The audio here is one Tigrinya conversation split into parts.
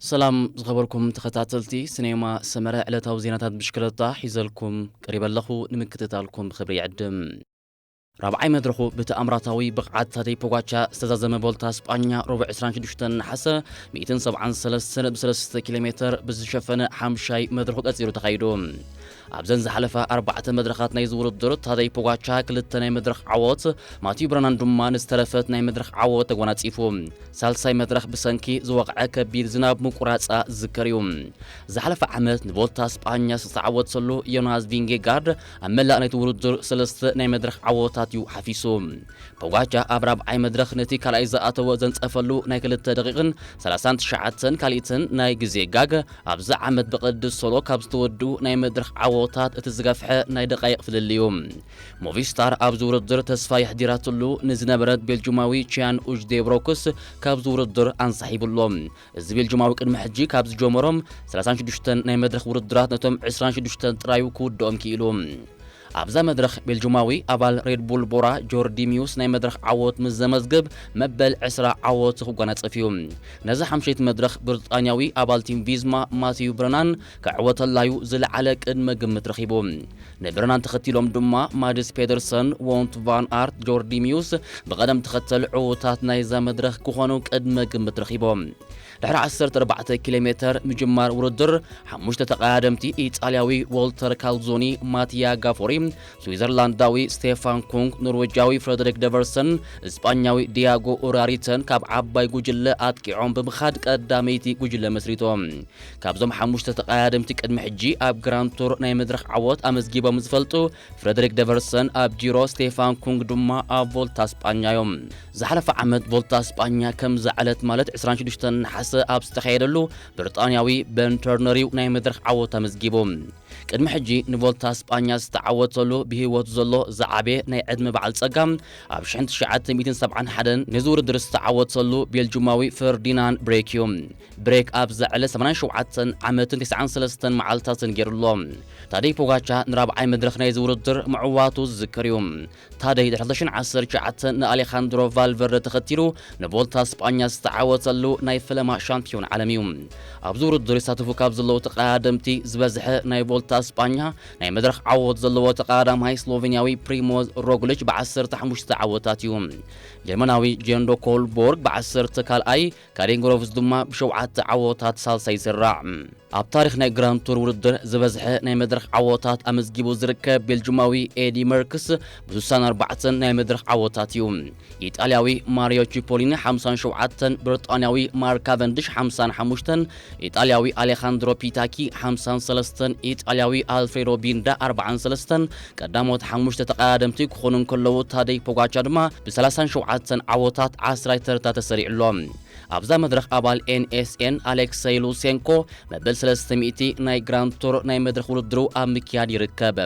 ሰላም ዝኸበርኩም ተኸታተልቲ፣ ስኔማ ሰመረ ዕለታዊ ዜናታት ብሽክለታ ሒዘልኩም ቀሪበ ኣለኹ። ንምክትታልኩም ብኽብሪ ይዕድም። ራብዓይ መድረኹ ብተኣምራታዊ ብቕዓት ታደይ ፖጋቻ ዝተዛዘመ ቮልታ ስጳኛ፣ ረቡዕ ዕስራን ሽዱሽተን ነሓሰ፣ ሚእትን ሰብዓን ሰለስተን ነጥቢ ሰለስተ ኪሎ ሜተር ብዝሸፈነ ሓምሻይ መድረኹ ቀጺሉ ተኻይዱ። ኣብዘን ዝሓለፋ ኣርባዕተ መድረኻት ናይዚ ውድድር፣ ታደይ ፖጋቻ ክልተ ናይ መድረኽ ዓወት፣ ማቲዩ ብረናን ድማ ንዝተረፈት ናይ መድረኽ ዓወት ተጎናጺፉ። ሳልሳይ መድረኽ ብሰንኪ ዝወቕዐ ከቢድ ዝናብ ምቁራጻ ዝዝከር እዩ። ዝሓለፈ ዓመት ንቮልታ ስጳኛ ዝተዓወተሉ ዮናስ ቪንጌጋርድ ኣብ መላእ ናይቲ ውድድር ሰለስተ ናይ መድረኽ ዓወታት እዩ ሓፊሱ። ፖጋቻ ኣብ ራብዓይ መድረኽ ነቲ ካልኣይ ዝኣተወ ዘንጸፈሉ ናይ ክልተ ደቂቕን ሰላሳን ትሽዓተን ካልኢትን ናይ ግዜ ጋግ፣ ኣብዚ ዓመት ብቅድስ ሶሎ ካብ ዝተወድኡ ናይ መድረኽ ዓወታት እቲ ዝገፍሐ ናይ ደቃይቕ ፍልልይ እዩ። ሞቪስታር ኣብዚ ውድድር ተስፋ የሕዲራትሉ ንዝነበረት ቤልጁማዊ ቺያን ኡጅዴብሮክስ ካብዚ ውድድር ኣንሳሒቡ ኣሎ። እዚ ቤልጁማዊ ቅድሚ ሕጂ ካብ ዝጀመሮም ሰላሳን ሽዱሽተን ናይ መድረኽ ውድድራት ነቶም ዕስራን ሽዱሽተን ጥራዩ ክውድኦም ክኢሉ። ኣብዛ መድረኽ ቤልጁማዊ ኣባል ሬድ ቡል ቦራ ጆርዲ ሚውስ ናይ መድረኽ ዓወት ምስ ዘመዝግብ፣ መበል ዕስራ ዓወቱ ክጓናጸፍ እዩ። ነዚ ሓምሸይቲ መድረኽ ብሪጣንያዊ ኣባል ቲም ቪዝማ ማቲዩ ብረናን ክዕወተላዩ ዝለዓለ ቅድመ ግምት ረኺቡ። ንብረናን ተኸቲሎም ድማ ማድስ ፔደርሰን፣ ዎንት ቫን ኣርት፣ ጆርዲ ሚውስ ብቐደም ተኸተል ዕዉታት ናይዛ መድረኽ ክኾኑ ቅድመ ግምት ረኺቦም። ድሕሪ ዓሰርተ ኣርባዕተ ኪሎ ሜተር ምጅማር ውድድር፣ ሓሙሽተ ተቐዳደምቲ፣ ኢጣልያዊ ዎልተር ካልዞኒ፣ ማቲያ ጋፎሪ፣ ስዊዘርላንዳዊ ስቴፋን ኩንግ፣ ኖርዌጃዊ ፍረደሪክ ደቨርሰን፣ እስጳኛዊ ዲያጎ ኡራሪተን ካብ ዓባይ ጉጅለ ኣጥቂዖም ብምኻድ ቀዳመይቲ ጉጅለ መስሪቶም። ካብዞም ሓሙሽተ ተቐዳደምቲ ቅድሚ ሕጂ ኣብ ግራንድ ቱር ናይ መድረኽ ዓወት ኣመዝጊቦም ዝፈልጡ ፍረደሪክ ደቨርሰን ኣብ ጂሮ፣ ስቴፋን ኩንግ ድማ ኣብ ቮልታ ስጳኛ እዮም። ዝሓለፈ ዓመት ቮልታ ስጳኛ ከምዛ ዕለት ማለት ዕስራን ሽዱሽተን ነሓሰ ኣብ ዝተኻየደሉ ብሪጣንያዊ በን ተርነር እዩ ናይ መድረኽ ዓወት ኣመዝጊቡ። ቅድሚ ሕጂ ንቮልታ ስጳኛ ዝተዓወተሉ ብህይወቱ ዘሎ ዝዓበየ ናይ ዕድመ በዓል ጸጋ ኣብ ሽሕን ትሽዓተ ሚእትን ሰብዓን ሓደን ነዚ ውድድር ዝተዓወተሉ ቤልጁማዊ ፈርዲናንድ ብሬክ እዩ። ብሬክ ኣብዚ ዕለት ሰማንያን ሸውዓተን ዓመትን ተስዓን ሰለስተን መዓልታትን ገይሩ ኣሎ። ታደይ ፖጋቻ ንራብዓይ መድረኽ ናይዚ ውድድር ምዕዋቱ ዝዝከር እዩ። ታደይ ድሕሪ ክልተ ሽሕን ዓሰርተ ትሽዓተን ንኣሌኻንድሮ ቫልቨርደ ተኸቲሉ ንቮልታ ስጳኛ ዝተዓወተሉ ናይ ፈለማ ሻምፒዮን ዓለም እዩ። ኣብዚ ውድድር ይሳተፉ ካብ ዘለዉ ተቐዳደምቲ ዝበዝሐ ናይ ቮልታ ስጳኛ ናይ መድረኽ ዓወት ዘለዎ ተቐዳዳማይ ስሎቬንያዊ ፕሪሞዝ ሮግሊች ብዓሰርተ ሓሙሽተ ዓወታት እዩ። ጀርመናዊ ጀንዶ ኮልቦርግ ብዓሰርተ ካልኣይ፣ ካሪን ግሮቭስ ድማ ብሸውዓተ ዓወታት ሳልሳይ ይስራዕ። ኣብ ታሪኽ ናይ ግራንድ ቱር ውድድር ዝበዝሐ ናይ መድረኽ ዓወታት ኣመዝጊቡ ዝርከብ ቤልጅማዊ ኤዲ መርክስ ብስሳን ኣርባዕተን ናይ መድረኽ ዓወታት እዩ። ኢጣልያዊ ማሪዮ ቺፖሊኒ ሓምሳን ሸውዓተን፣ ብሪጣንያዊ ማርክ ካቨንድሽ ሓምሳን ሓሙሽተን፣ ኢጣልያዊ ኣሌኻንድሮ ፒታኪ ሓምሳን ሰለስተን፣ ኢጣልያዊ ኣልፍሬዶ ቢንዳ ኣርባዓን ሰለስተን ቀዳሞት ሓሙሽተ ተቐዳደምቲ ክኾኑ እንከለዉ፣ ታደይ ፖጋቻ ድማ ብሰላሳን ሸውዓተን ዓወታት ዓስራይ ተርታ ተሰሪዑ ኣሎ። ኣብዛ መድረኽ ኣባል ኤን ኤስ ኤን ኣሌክሰይ ሉሴንኮ መበል ሰለስተ ሚእቲ ናይ ግራንድ ቱር ናይ መድረኽ ውድድሩ ኣብ ምክያድ ይርከብ።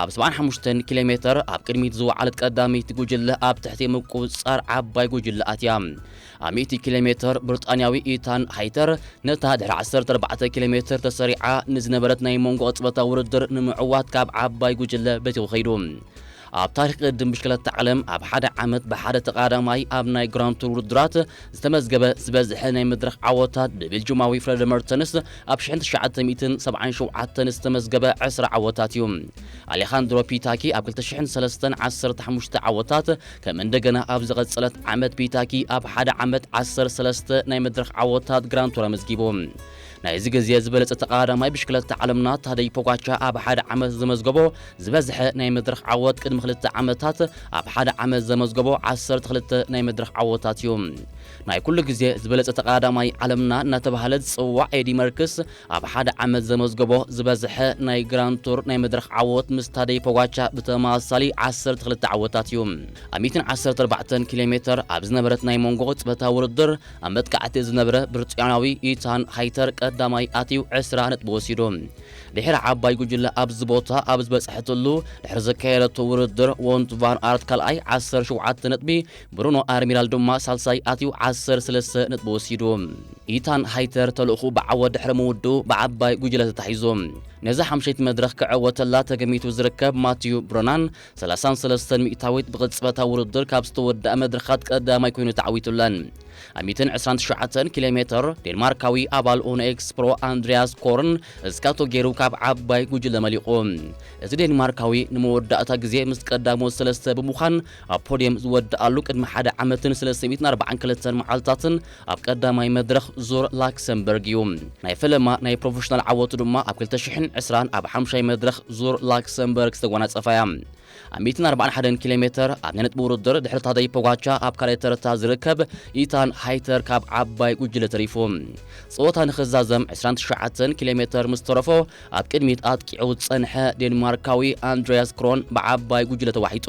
ኣብ ሰብዓን ሓሙሽተን ኪሎ ሜተር ኣብ ቅድሚት ዝወዓለት ቀዳመይቲ ጉጅለ ኣብ ትሕቲ ምቁጽጻር ዓባይ ጉጅለ ኣትያ። ኣብ ሚእቲ ኪሎ ሜተር ብሪጣንያዊ ኢታን ሃይተር ነታ ድሕሪ ዓሰርተ ኣርባዕተ ኪሎ ሜተር ተሰሪዓ ንዝነበረት ናይ መንጎ ቅጽበታዊ ውድድር ንምዕዋት ካብ ዓባይ ጉጅለ በቲኹ ከይዱ። ኣብ ታሪኽ ቅድድም ብሽክለታ ዓለም ኣብ ሓደ ዓመት ብሓደ ተቐዳዳማይ ኣብ ናይ ግራንድ ቱር ውድድራት ዝተመዝገበ ዝበዝሐ ናይ መድረኽ ዓወታት ብቤልጅማዊ ፍረድ መርተንስ ኣብ ሽሕን ትሽዓተ ሚእትን ሰብዓን ሸውዓተን ዝተመዝገበ ዕስራ ዓወታት እዩ። ኣሌኻንድሮ ፒታኪ ኣብ ክልተ ሽሕን ሰለስተን ዓሰርተ ሓሙሽተ ዓወታት፣ ከም እንደገና ኣብ ዝቐጸለት ዓመት ፒታኪ ኣብ ሓደ ዓመት ዓሰርተ ሰለስተ ናይ መድረኽ ዓወታት ግራንድ ቱር ኣመዝጊቡ። ናይዚ ግዜ ዝበለጸ ተቐዳዳማይ ብሽክለታ ዓለምና ታደይ ፖጋቻ ኣብ ሓደ ዓመት ዘመዝገቦ ዝበዝሐ ናይ መድረኽ ዓወት ቅድሚ ክልተ ዓመታት ኣብ ሓደ ዓመት ዘመዝገቦ ዓሰርተ ክልተ ናይ መድረኽ ዓወታት እዩ። ናይ ኩሉ ግዜ ዝበለጸ ተቐዳዳማይ ዓለምና እናተባህለ ዝጽዋዕ ኤዲ መርክስ ኣብ ሓደ ዓመት ዘመዝገቦ ዝበዝሐ ናይ ግራንድ ቱር ናይ መድረኽ ዓወት ምስ ታደይ ፖጋቻ ብተመሳሳሊ ዓሰርተ ክልተ ዓወታት እዩ። ኣብ ሚእትን ዓሰርተ ኣርባዕተን ኪሎ ሜተር ኣብ ዝነበረት ናይ መንጎ ቅጽበታዊ ውድድር ኣብ መጥቃዕቲ ዝነበረ ብሪጣንያዊ ኢታን ሃይተር ቀዳማይ ኣትዩ ዕስራ ነጥቢ ወሲዱ። ድሕሪ ዓባይ ጉጅለ ኣብዚ ቦታ ኣብ ዝበጽሐትሉ ድሕሪ ዘካየደቶ ውድድር ዎንት ቫን ኣርት ካልኣይ ዓሰርተ ሸውዓተ ነጥቢ፣ ብሩኖ ኣርሚራል ድማ ሳልሳይ ኣትዩ ዓሰርተ ሰለስተ ነጥቢ ወሲዱ። ኢታን ሃይተር ተልእኹ ብዓወት ድሕሪ ምውድኡ ብዓባይ ጉጅለ ተታሒዙ። ነዛ ሓምሸይቲ መድረኽ ክዕወተላ ተገሚቱ ዝርከብ ማቲዩ ብሮናን ሰላሳን ሰለስተን ሚእታዊት ብቕጽበታዊ ውድድር ካብ ዝተወደኣ መድረኻት ቀዳማይ ኮይኑ ተዓዊቱለን። ኣብ ሚእትን ዕስራን ትሽዓተን ኪሎ ሜትር ዴንማርካዊ ኣባል ኡኖ ኤክስፕሮ ኣንድሪያስ ኮርን እስካቶ ገይሩ ካብ ዓባይ ጉጅለ መሊቑ። እዚ ዴንማርካዊ ንመወዳእታ ግዜ ምስ ቀዳሞት ሰለስተ ብምዃን ኣብ ፖድየም ዝወድኣሉ ቅድሚ ሓደ ዓመትን ሰለስተ ሚእትን ኣርባዓን ክልተን መዓልታትን ኣብ ቀዳማይ መድረኽ ዙር ላክሰምበርግ እዩ። ናይ ፈለማ ናይ ፕሮፌሽናል ዓወቱ ድማ ኣብ ክልተ ሽሕን ዕስራን ኣብ ሓምሻይ መድረኽ ዙር ላክሰምበርግ ዝተጎናጸፋ እያ። ኣብ ሚእትን ኣርባዓን ሓደን ኪሎ ሜትር ኣብ ናይ ነጥቢ ውድድር ድሕሪ ታደይ ፖጋቻ ኣብ ካልኣይ ተርታ ዝርከብ ኢታን ሃይተር ካብ ዓባይ ጉጅለ ተሪፉ። ጸወታ ንኽዛዘም ዕስራን ትሽዓተን ኪሎ ሜትር ምስ ተረፎ ኣብ ቅድሚት ኣጥቂዑ ዝጸንሐ ዴንማርካዊ ኣንድሪያስ ክሮን ብዓባይ ጉጅለ ተዋሒጡ።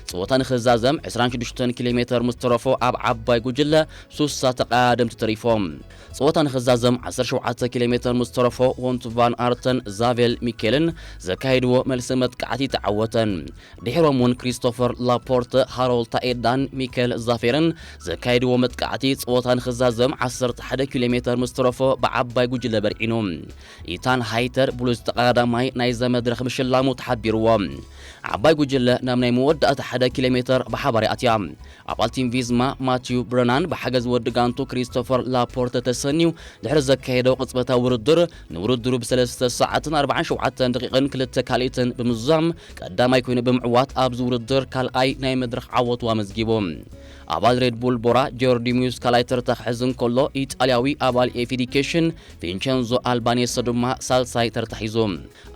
ጸወታ ንኽዛዘም ዕስራን ሽዱሽተን ኪሎ ሜትር ምስ ተረፎ ኣብ ዓባይ ጉጅለ ሱሳ ተቐዳደምቲ ተሪፎም። ጸወታ ንኽዛዘም ዓሰርተ ሸውዓተ ኪሎ ሜትር ምስ ተረፎ ዎንት ቫን ኣርተን ዛቬል ሚኬልን ዘካየድዎ መልሲ መጥቃዕቲ ተዓወተን። ድሕሮም እውን ክሪስቶፈር ላፖርተ፣ ሃሮል ታኤዳን ሚኬል ዛፌርን ዘካየድዎ መጥቃዕቲ ጸወታ ንኽዛዘም ዓሰርተ ሓደ ኪሎ ሜትር ምስ ተረፎ ብዓባይ ጉጅለ በርዒኑ። ኢታን ሃይተር ብሉጽ ተቐዳዳማይ ናይዛ መድረኽ ምሽላሙ ተሓቢርዎ። ዓባይ ጉጅለ ናብ ናይ መወዳእታ ሓደ ኪሎ ሜትር ብሓባር ይኣትያ። ኣባል ቲም ቪዝማ ማቲዩ ብረናን ብሓገዝ ወዲ ጋንቱ ክሪስቶፈር ላፖርተ ተሰንዩ ድሕሪ ዘካየዶ ቅጽበታዊ ውድድር፣ ንውድድሩ ብሰለስተ ሰዓትን ኣርባዓን ሸውዓተን ደቂቕን ክልተ ካልኢትን ብምዝዛም ቀዳማይ ኮይኑ ብምዕዋት ኣብዚ ውድድር ካልኣይ ናይ መድረኽ ዓወቱ ኣመዝጊቡ። ኣባል ሬድ ቡል ቦራ ጆርዲ ሚውስ ካልኣይ ተርታ ክሕዝ እንከሎ፣ ኢጣልያዊ ኣባል ኤፊዲኬሽን ቪንቸንዞ ኣልባኔሰ ድማ ሳልሳይ ተርታ ሒዙ።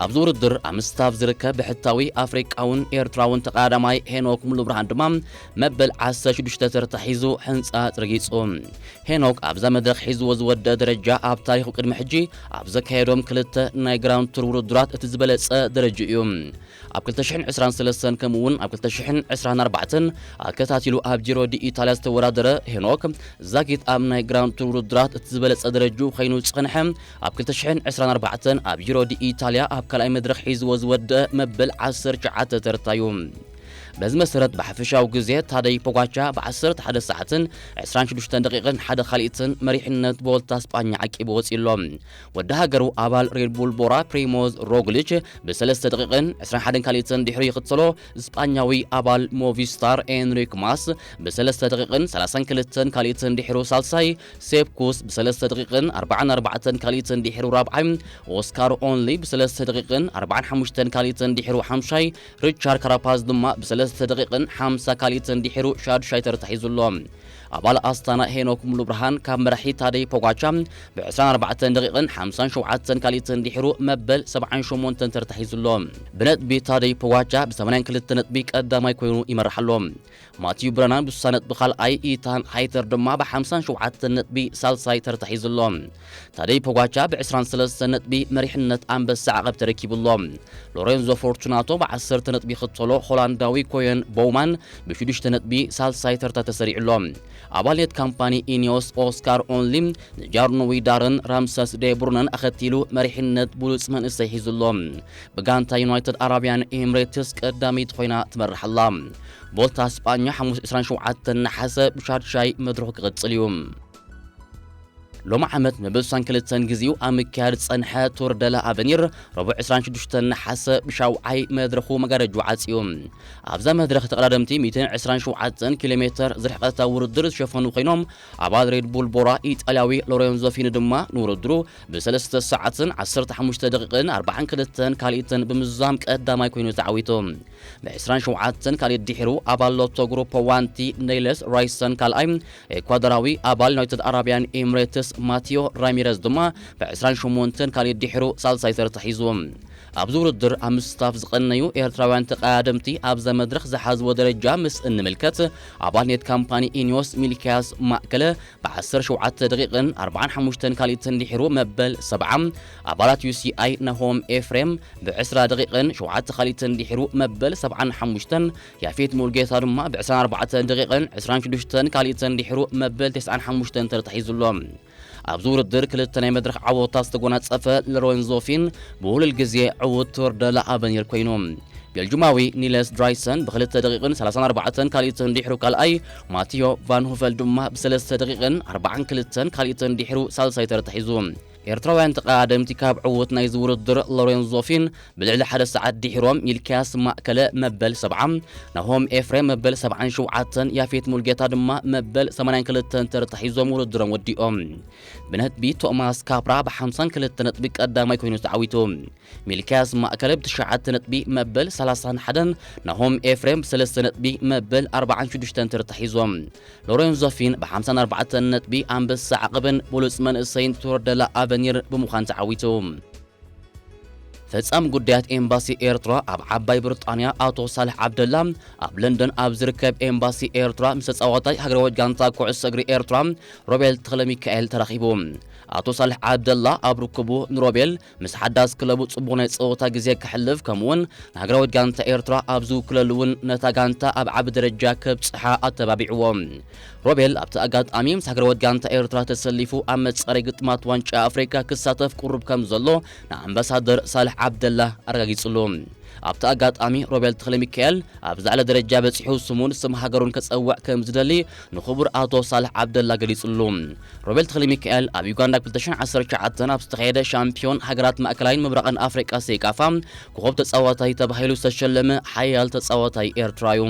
ኣብዚ ውድድር ኣብ ምስታፍ ዝርከብ ብሕታዊ ኣፍሪቃውን ኤርትራውን ተቐዳዳማይ ሄኖክ ሙሉብርሃን ድማ መበል ዓሰርተ ሽዱሽተ ተርታ ሒዙ ሕንጻጽ ረጊጹ። ሄኖክ ኣብዛ መድረኽ ሒዝዎ ዝወደአ ደረጃ ኣብ ታሪኹ ቅድሚ ሕጂ ኣብ ዘካየዶም ክልተ ናይ ግራንድ ቱር ውድድራት እቲ ዝበለጸ ደረጃ እዩ። ኣብ ክልተ ሽሕን ዕስራን ሰለስተን ከምኡ እውን ኣብ ክልተ ሽሕን ዕስራን ኣርባዕተን ኣከታቲሉ ኣብ ጂሮ ዲ ኢታልያ ዝተወዳደረ ሄኖክ ዛጊት ኣብ ናይ ግራንድ ቱር ውድድራት እቲ ዝበለጸ ደረጃ ኮይኑ ዝጸንሐ ኣብ ክልተ ሽሕን ዕስራን ኣርባዕተን ኣብ ጂሮ ዲ ኢታልያ ኣብ ካልኣይ መድረኽ ሒዝዎ ዝወደአ መበል ዓሰርተ ትሽዓተ ተርታ እዩ። በዚ መሰረት ብሓፈሻዊ ግዜ ታደይ ፖጋቻ ብ ዓሰርተ ሓደ ሰዓትን ዕስራን ሽዱሽተን ደቂቕን ሓደ ካልኢትን መሪሕነት ቮልታ ስጳኛ ዓቂቡ ወጺኡ ኣሎ። ወዲ ሃገሩ ኣባል ሬድ ቡል ቦራ ፕሪሞዝ ሮግሊች ብሰለስተ ደቂቕን ዕስራን ሓደን ካልኢትን ድሕሩ ይኽተሎ። ስጳኛዊ ኣባል ሞቪስታር ኤንሪክ ማስ ብሰለስተ ደቂቕን ሰላሳን ክልተን ካልኢትን ድሕሩ ሳልሳይ፣ ሴፕ ኩስ ብሰለስተ ደቂቕን ኣርባዓን ኣርባዕተን ካልኢትን ድሕሩ ራብዓይ፣ ኦስካር ኦንሊ ብሰለስተ ደቂቕን ኣርባዓን ሓሙሽተን ካልኢትን ድሕሩ ሓምሻይ፣ ሪቻርድ ካራፓዝ ድማ ብሰለስተ ደቂቕን ሓምሳ ካልኢትን ድሕሩ ሻድሻይ ተርታ ሒዙ ኣሎ። ኣባል ኣስታና ሄኖክ ሙሉብርሃን ካብ መራሒ ታደይ ፖጋቻ ብ ዕስራን ኣርባዕተን ደቂቕን ሓምሳን ሸውዓተን ካልኢትን ድሕሩ መበል ሰብዓን ሸሞንተን ተርታ ሒዙ ኣሎ። ብነጥቢ ታደይ ፖጋቻ ብ ሰማንያን ክልተ ነጥቢ ቀዳማይ ኮይኑ ይመርሕ ኣሎ። ማቲዩ ብረናን ብ ስሳ ነጥቢ ካልኣይ፣ ኢታን ሃይተር ድማ ብ ሓምሳን ሸውዓተን ነጥቢ ሳልሳይ ተርታ ሒዙ ኣሎ። ታደይ ፖጋቻ ብ ዕስራን ሰለስተን ነጥቢ መሪሕነት ኣንበሳ ዓቐብ ተረኪቡ ኣሎ። ሎሬንዞ ፎርቱናቶ ብ ዓሰርተ ነጥቢ ይኽተሎ፣ ሆላንዳዊ ኮየን ቦውማን ብ ሽዱሽተ ነጥቢ ሳልሳይ ተርታ ተሰሪዑ ኣሎ። ኣባል ኔት ካምፓኒ ኢኒዮስ ኦስካር ኦንሊ ንጃርኖ ዊዳርን ራምሰስ ዴብሩነን ኣኸቲሉ መሪሕነት ብሉጽ መንእሰይ ሒዙ ኣሎ። ብጋንታ ዩናይትድ ኣረብያን ኤምሬትስ ቀዳመይቲ ኮይና ትመርሕ ኣላ። ቮልታ ስጳኛ ሓሙስ ዕስራን ሸውዓተን ነሓሰ ብሻድሻይ መድረኹ ክቕጽል እዩ። ሎሚ ዓመት ንብሳን ክልተን ግዜኡ ኣብ ምክያድ ዝጸንሐ ቱር ደላ ኣቨኒር ረቡዕ ዕስራን ሽዱሽተን ነሓሰ ብሻውዓይ መድረኹ መጋረጅኡ ዓጽዩ። ኣብዛ መድረኽ ተቐዳደምቲ ሚእትን ዕስራን ሸውዓተን ኪሎ ሜትር ዝርሕቐታ ውድድር ዝሸፈኑ ኮይኖም፣ ኣባል ሬድ ቡል ቦራ ኢጣልያዊ ሎሬንዞ ፊኒ ድማ ንውድድሩ ብሰለስተ ሰዓትን ዓሰርተ ሓሙሽተ ደቂቕን ኣርባዓን ክልተን ካልኢትን ብምዝዛም ቀዳማይ ኮይኑ ተዓዊቱ። ብ ዕስራን ሸውዓተን ካልኢት ድሒሩ ኣባል ሎቶ ግሩፕ ዋንቲ ኔይለስ ራይሰን ካልኣይ፣ ኤኳዶራዊ ኣባል ዩናይትድ ኣረብያን ኤምሬትስ ማቲዮ ራሚረዝ ድማ ብ ዕስራን ሸሞንተን ካልኢት ድሒሩ ሳልሳይ ተርታ ሒዙ። ኣብዚ ውድድር ኣብ ምስታፍ ዝቐነዩ ኤርትራውያን ተቐዳደምቲ ኣብዛ መድረኽ ዝሓዝዎ ደረጃ ምስ እንምልከት፣ ኣባል ኔት ካምፓኒ ኢኒዮስ ሚልክያስ ማእከለ ብ ዓሰርተ ሸውዓተ ደቂቕን ኣርባዓን ሓሙሽተን ካልኢትን ድሒሩ መበል ሰብዓ፣ ኣባላት ዩ ሲ ኣይ ናሆም ኤፍሬም ብ ዕስራ ደቂቕን ሸውዓተ ካልኢትን ድሒሩ መበል ሰብዓን ሓሙሽተን፣ ያፌት ሙልጌታ ድማ ብ ዕስራን ኣርባዕተን ደቂቕን ዕስራን ሽዱሽተን ካልኢትን ድሒሩ መበል ተስዓን ሓሙሽተን ተርታ ሒዙ ኣሎ። ኣብዚ ውድድር ክልተ ናይ መድረኽ ዓወታት ዝተጎናጸፈ ሎሬንዞ ፊን ብውህሉል ግዜ ዕዉት ቱር ደላ ኣቨኒር ኮይኑ። ቤልጁማዊ ኒለስ ድራይሰን ብክልተ ደቂቕን ሰላሳን ኣርባዕተን ካልኢትን ድሕሩ ካልኣይ፣ ማቲዮ ቫን ሁፈል ድማ ብሰለስተ ደቂቕን ኣርባዓን ክልተን ካልኢትን ድሕሩ ሳልሳይ ተርታሒዙ። ኤርትራውያን ተቐዳደምቲ ካብ ዕዉት ናይዚ ውድድር ሎሬንዞ ፊን ብልዕሊ ሓደ ሰዓት ድሒሮም፣ ሚልክያስ ማእከለ መበል ሰብዓ፣ ናሆም ኤፍሬም መበል ሰብዓን ሸውዓተን፣ ያፌት ሙልጌታ ድማ መበል ሰማንያን ክልተን ተርታሒዞም ውድድሮም ወዲኦም። ብነጥቢ ቶማስ ካፕራ ብ ሓምሳን ክልተ ነጥቢ ቀዳማይ ኮይኑ ተዓዊቱ። ሚልክያስ ማእከለ ብትሽዓተ ነጥቢ መበል ሰላሳን ሓደን፣ ናሆም ኤፍሬም ብሰለስተ ነጥቢ መበል ኣርባዓን ሽዱሽተን ተርታሒዞም። ሎሬንዞ ፊን ብ ሓምሳን ኣርባዕተን ነጥቢ ኣንበሳ ዓቕብን ብሉጽ መንእሰይን ቱር ደ ላ ኣቨኒር ብምዃን ተዓዊቱ። ፈጻሚ ጉዳያት ኤምባሲ ኤርትራ ኣብ ዓባይ ብሪጣንያ ኣቶ ሳልሕ ዓብደላ፣ ኣብ ለንደን ኣብ ዝርከብ ኤምባሲ ኤርትራ ምስ ተጻዋታይ ሃገራዊት ጋንታ ኩዕሶ እግሪ ኤርትራ ሮቤል ተኽለሚካኤል ተራኺቡ። ኣቶ ሳልሕ ዓብደላ ኣብ ርክቡ ንሮቤል ምስ ሓዳስ ክለቡ ጽቡቕ ናይ ጸወታ ግዜ ከሕልፍ፣ ከምኡውን ንሃገራዊት ጋንታ ኤርትራ ኣብ ዝውክለሉ እውን ነታ ጋንታ ኣብ ዓቢ ደረጃ ከብጽሓ ኣተባቢዕዎ። ሮቤል ኣብቲ ኣጋጣሚ ምስ ሃገራዊት ጋንታ ኤርትራ ተሰሊፉ ኣብ መጻረይ ግጥማት ዋንጫ ኣፍሪካ ክሳተፍ ቅሩብ ከም ዘሎ ንኣምባሳደር ሳልሕ ዓብደላ ኣረጋጊጽሉ። ኣብቲ ኣጋጣሚ ሮቤል ተኽለሚካኤል ኣብ ዝለዓለ ደረጃ በጺሑ ስሙን ስም ሃገሩን ከጸውዕ ከም ዝደሊ ንኽቡር ኣቶ ሳልሕ ዓብደላ ገሊጹሉ። ሮቤል ተኽለሚካኤል ኣብ ዩጋንዳ ክልተ ሽሕን ዓሰርተ ትሽዓተን ኣብ ዝተኻየደ ሻምፒዮን ሃገራት ማእከላይን ምብራቕን ኣፍሪቃ ሴካፋ ኮኸብ ተጻዋታይ ተባሂሉ ዝተሸለመ ሓያል ተጻዋታይ ኤርትራ እዩ።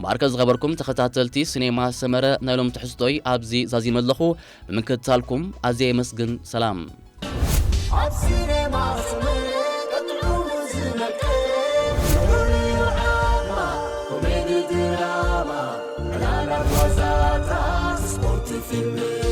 ማርከ ዝኸበርኩም ተኸታተልቲ ሲኔማ ሰመረ፣ ናይ ሎም ትሕዝቶይ ኣብዚ ዛዚመ ኣለኹ። ብምክትታልኩም ኣዝየ የመስግን። ሰላም። ኣብ ሲኔማ ሰመረ ቀጥዑ ዝመቀ፣ ኮሜዲ ድራማ፣ ዕላላት ዋዛታት፣ ስፖርት ፊልም